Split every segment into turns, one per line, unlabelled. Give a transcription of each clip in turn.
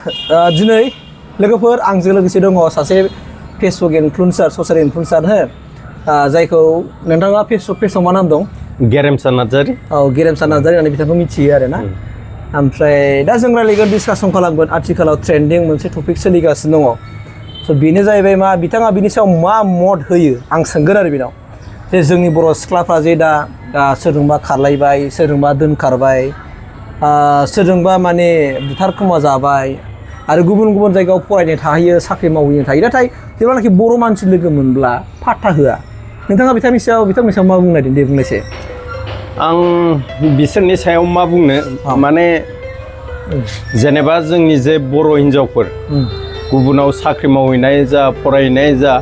दिनै लोगोफोर आंजों लोगोसे दङ सासे फेसबुक इनफ्लुएन्सार ससियेल इनफ्लुएन्सार जायखौ नोंथाङा फेसबुक पेजआव मा नाम दं
गेरेमसा नार्जारी
गेरेमसा नार्जारी होननानै बिथांखौ मिथियो आरो ना ओमफ्राय दा जों रायलायगोन डिसकासन खालामगोन आथिखालाव ट्रेन्डिं मोनसे टपिक सोलिगासिनो दङ स' बेनो जाहैबाय मा बिथाङा बिनि सायाव मा मद होयो आं सोंगोन आरो बेनाव जे जोंनि बर' सिख्लाफ्रा जे दा सोरजोंबा खारलायबाय सोरजोंबा दोनखारबाय सोरजोंबा माने बुथार खोमा जाबाय आरो गुबुन गुबुन जायगायाव फरायनो थाहैयो साख्रि मावहैनो थायो नाथाय जेब्लानाखि बर' मानसि लोगो मोनब्ला पात्ता होआ नोंथाङा बिथांनि सायाव मा बुंनो नागिरदों दे बुंनायसै
आं बिसोरनि सायाव मा बुंनो माने जेनेबा जोंनि जे बर' हिन्जावफोर गुबुनाव साख्रि मावहैनाय जा फरायनाय जा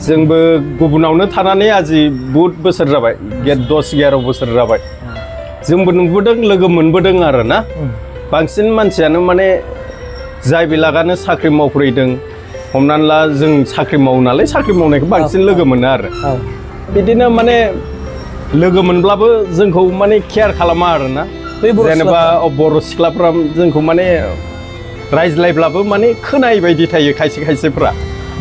जोंबो गुबुनावनो थानानै आजि बहुत बोसोर जाबाय 10-11 बोसोर जाबाय जोंबो नुबोदों लोगो मोनबोदों आरो ना बांसिन मानसियानो माने जाय बेलागानो साख्रि मावफैदों हमनानै ला जों साख्रि मावो नालाय साख्रि मावनायखौ बांसिन लोगो मोनो आरो बिदिनो माने लोगो मोनब्लाबो जोंखौ माने केयार खालामा आरो ना जेनेबा बर' सिख्लाफ्रा जोंखौ माने रायज्लायब्लाबो माने खोनायै बायदि थायो खायसे खायसेफ्रा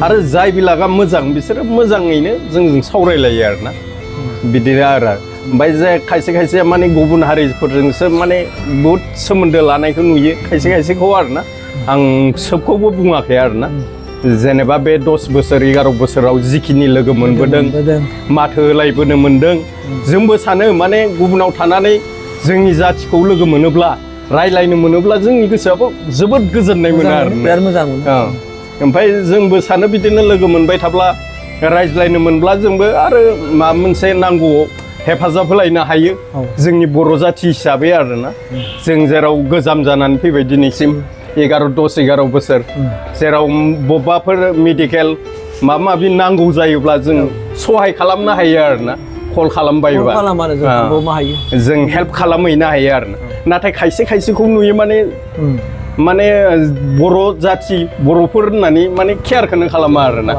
आरो जाय बेलागा मोजां बिसोरो मोजाङैनो जोंजों सावरायलायो आरो ना बिदिनो आरो ओमफ्राय जे खायसे खायसे माने गुबुन हारिफोरजोंसो माने बहुत सोमोन्दो लानायखौ नुयो खायसे खायसेखौ आरो ना आं सोबखौबो बुङाखै आरो ना जेनेबा बे 10 बोसोर 11 बोसोराव जिखिनि लोगो मोनबोदों माथो होलायबोनो मोनदों जोंबो सानो माने गुबुनाव थानानै जोंनि जाथिखौ लोगो मोनोब्ला रायलायनो मोनोब्ला जोंनि गोसोआबो जोबोद गोजोननाय मोनो आरो
बिराद मोजां मोनो
ओमफ्राय जोंबो सानो बिदिनो लोगो मोनबाय थाब्ला रायज्लायनो मोनब्ला जोंबो आरो माबा मोनसे नांगौआव हेफाजाब होलायनो हायो जोंनि बर' जाथि हिसाबै आरोना जों जेराव गोजाम जानानै फैबाय दिनैसिम 10-11 बोसोर जेराव बबेबाफोर मेडिकेल माबा माबि नांगौ जायोब्ला जों सहाय खालामनो हायो आरोना कल खालामबायोबा जों हेल्प खालामहैनो हायो आरोना नाथाय खायसे खायसेखौ नुयो माने बर' जाथि बर'फोर होननानै माने केयारखौनो खालामा आरोना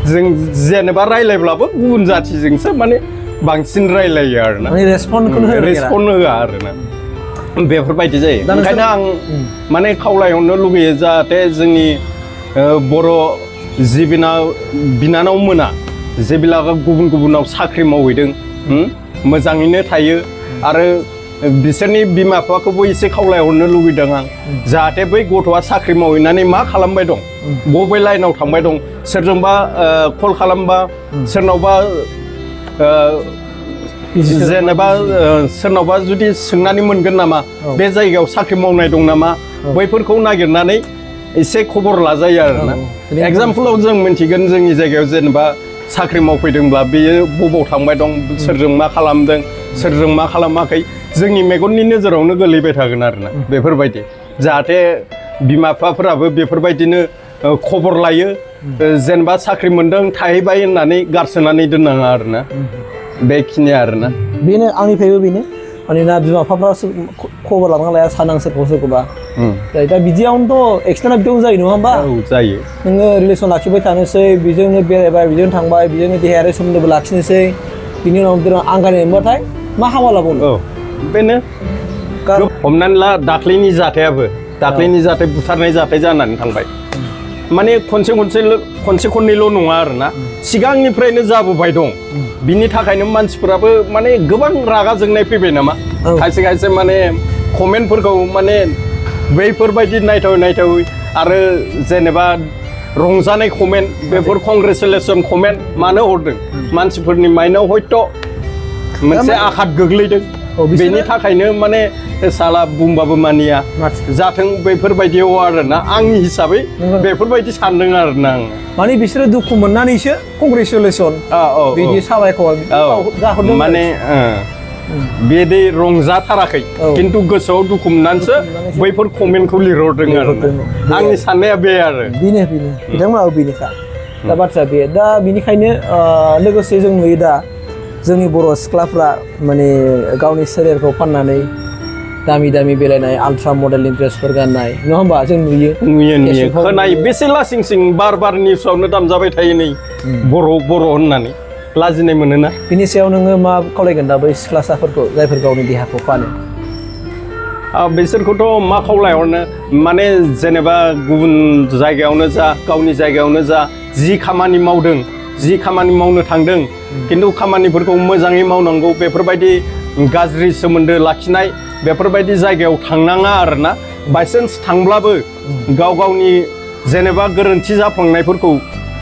जों जेनेबा रायलायब्लाबो गुबुन जाथिजोंसो माने बांसिन रायलायो आरोना रेसपन्ड होआ आरोना बेफोरबायदि जायो ओंखायनो आं माने खावलायहरनो लुगैयो जाहाथे जोंनि बर' जि बिनानाव मोना जेब्लागा गुबुनाव साख्रि मावहैदों मोजाङैनो थायो आरो बिसोरनि बिमा बिफाखौबो एसे खावलायहरनो लुगैदों आं जाहाथे बै गथ'आ साख्रि मावहैनानै मा खालामबाय दं बबे लाइनाव थांबाय दं सोरजोंबा कल खालामबा सोरनावबा जेनेबा सोरनावबा जुदि सोंनानै मोनगोन नामा बे जायगायाव साख्रि मावनाय दं नामा बैफोरखौ नागिरनानै एसे खबर लाजायो आरोना एगजामपोलाव जों मिन्थिगोन जोंनि जायगायाव जेनेबा साख्रि मावफैदोंब्ला बेयो बबाव थांबाय दं सोरजों मा खालामदों सोरजों मा खालामाखै जोंनि मेगननि नोजोरावनो गोलैबाय थागोन आरोना बेफोरबायदि जाहाथे बिमा बिफाफोराबो बेफोरबायदिनो खबर लायो जेनेबा साख्रि मोनदों थाहैबाय होननानै गारसोनानै दोननाङा आरोना बेखिनि आरोना
बेनो आंनिफ्रायबो बेनो मानोना बिमा बिफाफ्रा खबर लानांगौ लाया सानां सोरखौबा दा बिदियावनोथ' एक्सट्रा बिदियावनो जायो नङा होमबा
जायो
नोङो रिलेसन लाखिबाय थानोसै बेजोंनो बेरायबाय बेजोंनो थांबाय बेजोंनो देहायारि सोमोन्दोबो लाखिनोसै बिनि उनाव आंगायनाय मोनबाथाय मा हाबा लाबावनो
बेनो हमनानै ला दाख्लैनि जाथायाबो बुथारनाय जाथाय जानानै थांबाय माने खनसे खननैल' नङा आरोना सिगांनिफ्रायनो जाबोबाय दं बिनि थाखायनो मानसिफोराबो माने गोबां रागा जोंनाय फैबाय नामा खायसे माने कमेन्टफोरखौ माने बैफोरबायदि नायथावै आरो जेनेबा रंजानाय कमेन्ट बेफोर कंग्रेचुलेसन कमेन्ट मानो हरदों मानसिफोरनि माइन्डआव हयथ' मोनसे आघात गोग्लैदों बेनि थाखायनो माने साला बुंबाबो मानिया जाथों बेफोरबायदियाव आरोना आंनि हिसाबै बेफोरबायदि सानदों आरोना आं
माने बिसोरो दुखु मोननानैसो कंग्रेचुलेसन बिदि साबायखर
माने बिदि रंजाथाराखै खिन्थु गोसोआव दुखु मोननानैसो बैफोर कमेन्टखौ लिरहरदों आरो आंनि साननाया बे आरो
बेनो बिथांमोनाबो बेनोखा दा बाथ्राया बे दा बिनिखायनो लोगोसे जों नुयो दा जोंनि बर' सिख्लाफ्रा माने गावनि सोलेरखौ फाननानै दामि बेरायनाय आल्ट्रा मडेलनि ड्रेसफोर गाननाय नङा होमबा जों नुयो
खोनायो बेसे लासिं बार निउसावनो दामजाबाय थायो नै बर' होननानै लाजिनाय मोनोना
बिनि सायाव नोङो मा खावलायगोन दा बै सिख्लासाफोरखौ जायफोर गावनि देहाखौ फानो
बिसोरखौथ' मा खावलायहरनो माने जेनेबा गुबुन जायगायावनो जा गावनि जायगायावनो जा जि खामानि मावदों जि खामानि मावनो थांदों खिन्थु खामानिफोरखौ मोजाङै मावनांगौ बेफोरबायदि गाज्रि सोमोन्दो लाखिनाय बेफोरबायदि जायगायाव थांनाङा आरोना बायसान्स थांब्लाबो गाव गावनि जेनेबा गोरोन्थि जाफ्लांनायफोरखौ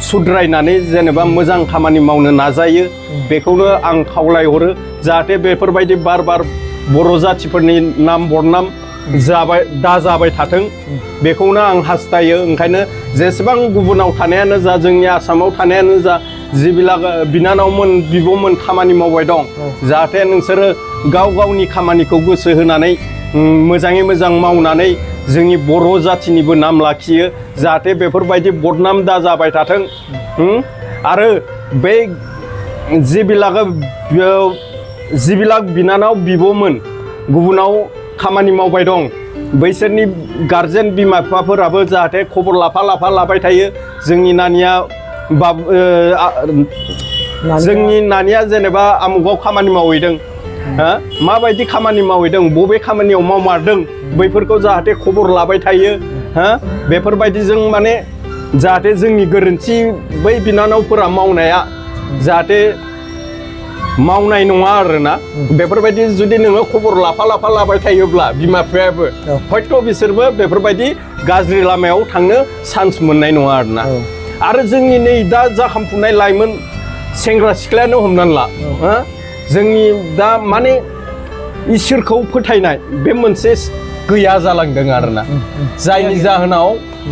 सुद्रायनानै जेनेबा मोजां खामानि मावनो नाजायो बेखौनो आं खावलायहरो जाहाथे बेफोरबायदि बार बार बर' जाथिफोरनि नाम बदनाम जाबाय थाथों बेखौनो आं हास्थायो ओंखायनो जेसेबां गुबुनाव थानायानो जा जोंनि आसामाव थानायानो जा जिबिलाग बिनानावमोन बिब'मोन खामानि मावबाय दं जाहाथे नोंसोरो गाव गावनि खामानिखौ गोसो होनानै मोजाङै मोजां मावनानै जोंनि बर' जाथिनिबो नाम लाखियो जाहाथे बेफोरबायदि बदनाम दा जाबाय थाथों आरो बे जिबिलाग बिनानाव बिब'मोन गुबुनाव खामानि मावबाय दं बैसोरनि गारजेन बिमा बिफाफोराबो जाहाथे खबर लाफा लाबाय थायो जोंनि नानिया जोंनि नानिया जेनेबा आमुगाव खामानि मावहैदों माबायदि खामानि मावहैदों बबे खामानियाव मावमारदों बैफोरखौ जाहाथे खबर लाबाय थायो बेफोरबायदिजों माने जाहाथे जोंनि गोरोन्थि बै बिनानावफोरा मावनाया जाहाथे मावनाय नङा आरोना बेफोरबायदि जुदि नोङो खबर लाफा लाबाय थायोब्ला बिमा बिफायाबो हयथ' बिसोरबो बेफोरबायदि गाज्रि लामायाव थांनो चान्स मोननाय नङा आरोना आरो जोंनि नै दा जाखांफुनाय लाइमोन सेंग्रा सिख्लायानो हमनानै ला जोंनि दा माने इसोरखौ फोथायनाय बे मोनसे गैया जालांदों आरोना जायनि जाहोनाव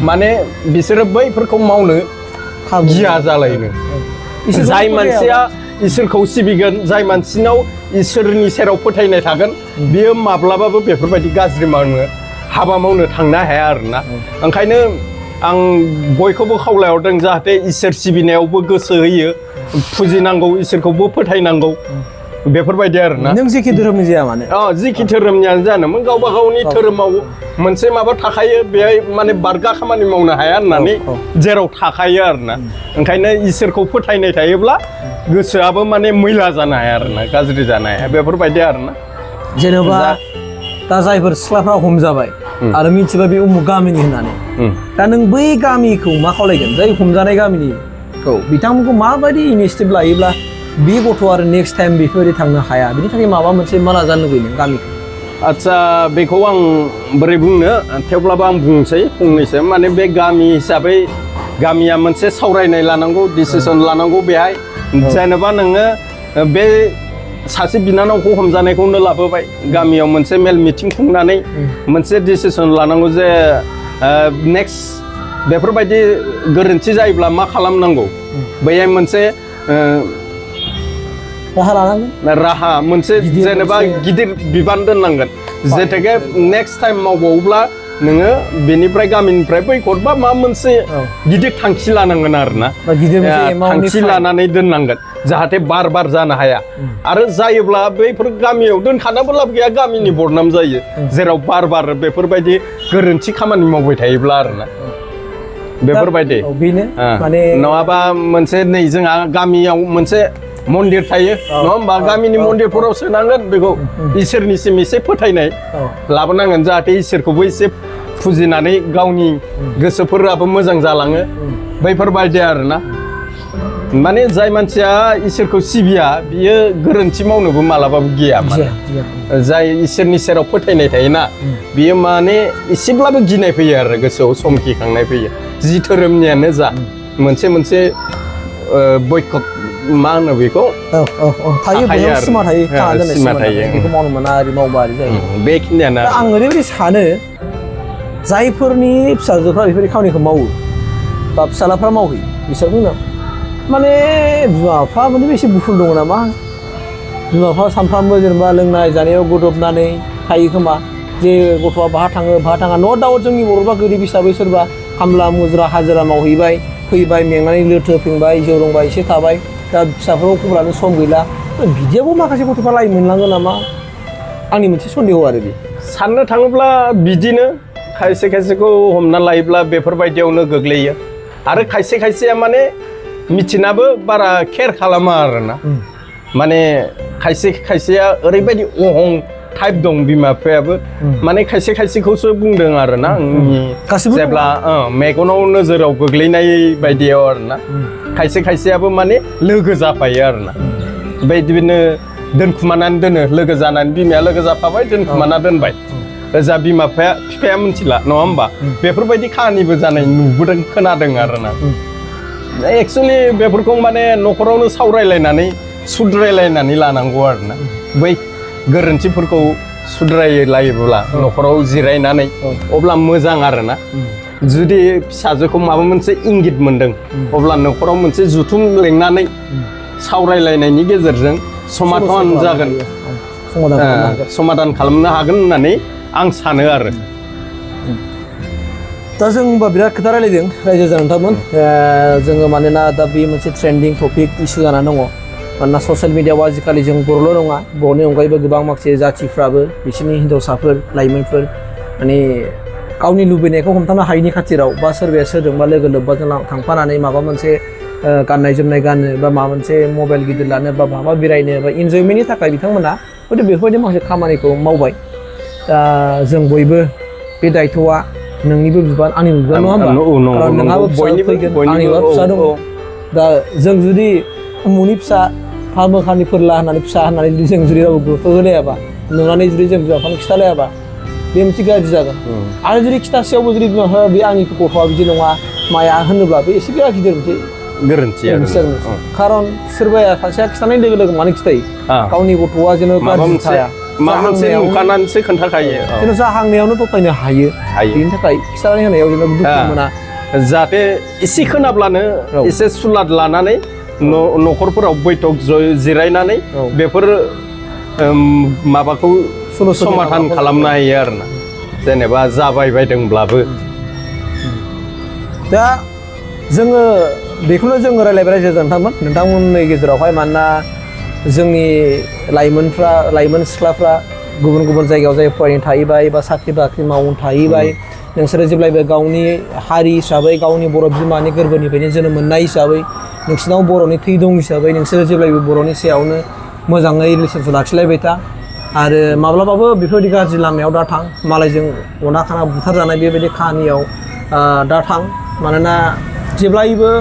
माने बिसोरो बैफोरखौ मावनो गिया जालायनो जाय मानसिया इसोरखौ सिबिगोन जाय मानसिनाव इसोरनि सेराव फोथायनाय थागोन बियो माब्लाबाबो बेफोरबायदि गाज्रि हाबा मावनो थांनो हाया आरोना ओंखायनो आं बयखौबो खावलायहरदों जाहाथे इसोर सिबिनायावबो गोसो होयो फुजिनांगौ इसोरखौबो फोथायनांगौ बेफोरबायदि आरोना
नों जेखि धोरोमनि जाया माने
जेखि धोरोमनियानो जानोमोन गावबा गावनि धोरोमाव मोनसे माबा थाखायो बेहाय माने बारगा खामानि मावनो हाया होननानै जेराव थाखायो आरोना ओंखायनो इसोरखौ फोथायनाय थायोब्ला गोसोआबो माने मैला जानो हाया आरोना गाज्रि जानो हाया बेफोरबायदि आरोना
जेनेबा दा जायफोर सिख्लाफ्रा हमजाबाय आरो मिथिबाय बे उमुक गामिनि होननानै दा नों बै गामिखौ मा खावलायगोन जाय हमजानाय गामिनिखौ बिथांमोनखौ माबायदि इनिशिएटिभ लायोब्ला बे गथ' आरो नेक्स्ट टाइम बेफोरबायदि थांनो हाया बिनि थाखाय माबा मोनसे मा नाजानो लुबैदों गामिखौ
आदसा बेखौ आं बोरै बुंनो थेवब्लाबो आं बुंनोसै फंनैसो माने बे गामि हिसाबै गामिया मोनसे सावरायनाय लानांगौ डिसिसन लानांगौ बेहाय जेनेबा नोङो बे सासे बिनानावखौ हमजानायखौनो लाबोबाय गामियाव मोनसे मेल मिटिं खुंनानै मोनसे डिसिसन लानांगौ जे नेक्स्ट बेफोरबायदि गोरोन्थि जायोब्ला मा खालामनांगौ बैहाय मोनसे राहा मोनसे जेनेबा गिदिर बिबान दोननांगोन जेथेके नेक्स्ट टाइम मावबावोब्ला नोङो बेनिफ्राय गामिनिफ्राय बैखौबा मा मोनसे गिदिर थांखि लानांगोन आरोना थांखि लानानै दोननांगोन जाहाथे बार बार जानो हाया आरो जायोब्ला बैफोर गामियाव दोनखानाबो लाब गैया गामिनि बदनाम जायो जेराव बार बार बेफोरबायदि गोरोन्थि खामानि मावबाय थायोब्ला आरोना बेफोरबायदि नङाबा मोनसे नै जोंहा गामियाव मोनसे मन्दिर थायो नङा होमबा गामिनि मन्दिरफोराव सोनांगोन बेखौ इसोरनिसिम एसे फोथायनाय लाबोनांगोन जाहाथे इसोरखौबो एसे फुजिनानै गावनि गोसोफोराबो मोजां जालाङो बैफोरबायदि आरोना माने जाय मानसिया इसोरखौ सिबिया बियो गोरोन्थि मावनोबो मालाबाबो गिया माने जाय इसोरनि सेराव फोथायनाय थायोना बियो माने एसेब्लाबो गिनाय फैयो आरो गोसोआव समखिखांनाय फैयो जि धोरोमनियानो जा मोनसे बयकट मा होनो बेखौ
सिमा थायो बेखौ मावनो मोना ओरै मावबा ओरै जायो
बेखिनियानो
आं ओरैबायदि सानो जायफोरनि फिसाजोफ्रा बेफोरबायदि खामानिखौ मावो बा फिसालाफ्रा मावहैयो बिसोर बुङो माने बिमा बिफा माने एसे बुफुल दङ नामा बिमा बिफा सानफ्रामबो जेनेबा लोंनाय जानायाव गदबनानै थायो खोमा जे गथ'आ बाहा थाङा न' दाउट जोंनि बर'फ्रा गोरिब हिसाबै सोरबा खामला मुजिरा हाजिरा मावहैबाय फैबाय मेंनानै लोथो फैबाय जौ लोंबाय एसे थाबाय दा फिसाफोराव खबरानो सम गैला बिदियावबो माखासे गथ'फ्रा लाइ मोनलाङो नामा आंनि मोनसे सन्देह आरो बे
साननो थाङोब्ला बिदिनो खायसे खायसेखौ हमना लायोब्ला बेफोरबायदियावनो गोग्लैयो आरो खायसे खायसेया माने मिथिनाबो बारा केयार खालामा आरोना माने खायसेया ओरैबायदि टाइप दं बिमा बिफायाबो माने खायसे खायसेखौसो बुंदों आरो ना जेब्ला मेगनाव नोजोराव गोग्लैनाय बायदियाव आरो ना खायसे खायसेयाबो माने लोगो जाफायो आरो ना बेबायदिनो दोनखुमानानै दोनो लोगो जानानै बिमाया लोगो जाफाबाय दोनखुमाना दोनबाय जा बिमा बिफाया मिथिला नङा होमबा बेफोरबायदि खाहानिबो जानाय नुबोदों खोनादों आरो ना एक्सुवेलि बेफोरखौ माने न'खरावनो सावरायलायनानै सुद्रायलायनानै लानांगौ आरो ना बै गोरोन्थिफोरखौ सुद्रायलायोब्ला न'खराव जिरायनानै अब्ला मोजां आरो ना जुदि फिसाजोखौ माबा मोनसे इंगित मोनदों अब्ला न'खराव मोनसे जुथुम लेंनानै सावरायलायनायनि गेजेरजों समाधान जागोन समाधान खालामनो हागोन होननानै आं सानो आरो
दा जों होनबा बिराद खोथा रायलायदों रायजो नोंथांमोन जोङो मानोना दा बे मोनसे ट्रेन्डिं टपिक इस्यु जानानै दङ मानोना ससियेल मिडियाआव आजिखालि जों बर'ल' नङा बर'नि अनगायैबो गोबां माखासे जाथिफ्राबो बिसोरनि हिन्जावसाफोर लाइमोनफोर माने गावनि लुबैनायखौ हमथानो हायैनि खाथिराव बा सोरबाया सोरजोंबा लोगो लोब्बाजों थांफानानै माबा मोनसे गाननाय जोमनाय गानो बा माबा मोनसे मबाइल गिदिर लानो बा माबा बेरायनो बा इन्जयमेन्टनि थाखाय बिथांमोना हयथ' बेफोरबायदि माखासे खामानिखौ मावबाय दा जों बयबो बे दायथ'आ नोंनिबो बिबान आंनिबो बिबान नङा होमबा खारन नोंहाबो फिसा फैगोन आंनिबो फिसा दङ दा जों जुदि उमुनि फिसा फाहामोखानिफोरला होननानै फिसा होननानै जुदि जों जुदि रावबो गुरुत्व होलायाबा नुनानै जुदि जों बिमा बिफानो खिथालायाबा बे मोनसे गाज्रि जागोन आरो जुदि खिथासेयावबो जुदि बिमा बिफाया बे आंनि गथ'आ बिदि नङा माया होनोब्ला बे एसे बिराद गिदिर मोनसे
गोरोन्थि
खारन सोरबाया सासेया खिथानाय लोगो लोगो मानो खिथायो गावनि गथ'आ जेन' गाज्रि थाया
माबा मोनसे नुखानानैसो खोन्थाखायो
जेन' जाहांनायावनो दफायनो हायो बेनि थाखाय खिथानानै होनायाव जेन' दुखु मोना
जाहाथे एसे खोनाब्लानो एसे सुलाद लानानै न'खरफोराव बैठक जिरायनानै बेफोर माबाखौ समाधान खालामनो हायो आरोना जेनेबा जाबाय बायदोंब्लाबो दा
जोङो बेखौनो जोङो रायलायबाय रायजो नोंथांमोननि गेजेरावहाय मानोना जोंनि लाइमोन सिख्लाफ्रा गुबुन गुबुन जायगायाव जाय फरायनो थाहैबाय बा साख्रि बाख्रि मावनो थाहैबाय नोंसोरो जेब्लायबो गावनि हारि हिसाबै गावनि बर' बिमानि गोरबोनिफ्रायनो जोनोम मोननाय हिसाबै नोंसिनाव बर'नि थै दं हिसाबै नोंसोरो जेब्लायबो बर'नि सायावनो मोजाङै रिलेसनखौ लाखिलायबाय था आरो माब्लाबाबो बेफोरबायदि गाज्रि लामायाव दा थां मालायजों अना खाना बुथारजानाय बेबायदि खाहानियाव दा थां मानोना जेब्लायबो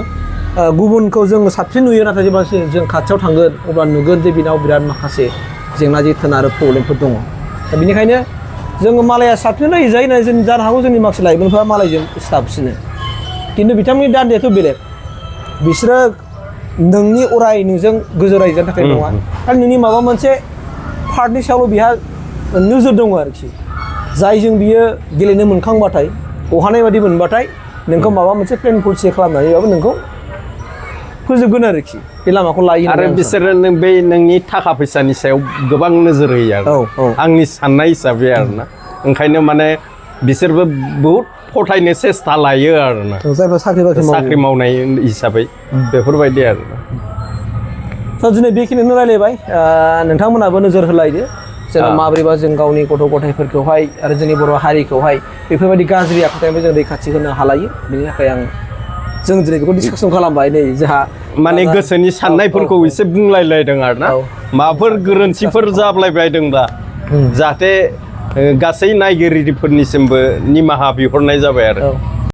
गुबुनखौ जों साबसिन नुयो नाथाय जेब्ला जों खाथियाव थांगोन अब्ला नुगोन जे बिनाव बिराद माखासे जेंना जेथोन आरो प्रब्लेमफोर दङ दा बेनिखायनो जोङो मालाया साबसिन रायजो जायो होननानै जों जानो हागौ जोंनि माखासे लाइमोनफोरा मालायजों सिथाबसिनो खिन्थु बिथांमोननि दान्दायाथ' बेलेग बिसोरो नोंनि अराय नोंजों गोजौ रायजो जानो थाखाय नङा आरो नोंनि माबा मोनसे पार्टनि सायावल' बिहा नोजोर दङ आरोखि जायजों बियो गेलेनो मोनखांबाथाय अहानाय बादि मोनबाथाय नोंखौ माबा मोनसे प्लेन पलिसि खालामनानैबाबो नोंखौ फोजोबगोन आरोखि बे लामाखौ लायो
आरो बिसोरो बे नोंनि थाखा फैसानि सायाव गोबां नोजोर होयो आरो आंनि साननाय हिसाबै आरोना ओंखायनो माने बिसोरबो बहुद फथायनो सेस्था लायो आरोना
जायफोर
साख्रि मावनाय हिसाबै बेफोरबायदि आरोना
स' दिनै बेखिनिखौनो रायलायबाय नोंथांमोनाबो नोजोर होलायदो जेन' माबोरैबा जों गावनि गथ' गथायफोरखौहाय आरो जोंनि बर' हारिखौहाय बेफोरबायदि गाज्रि आखुथायनिफ्राय जों रैखाथि होनो हालायो बेनि थाखाय जों दिनै बेखौ डिसकासन खालामबाय नै जोंहा
माने गोसोनि साननायफोरखौ एसे बुंलायलायदों आरोना माबाफोर गोरोन्थिफोर जाब्लायबायदोंब्ला जाहाथे गासै नायगिरिफोरनिसिमबो निमाहा बिहरनाय जाबाय आरो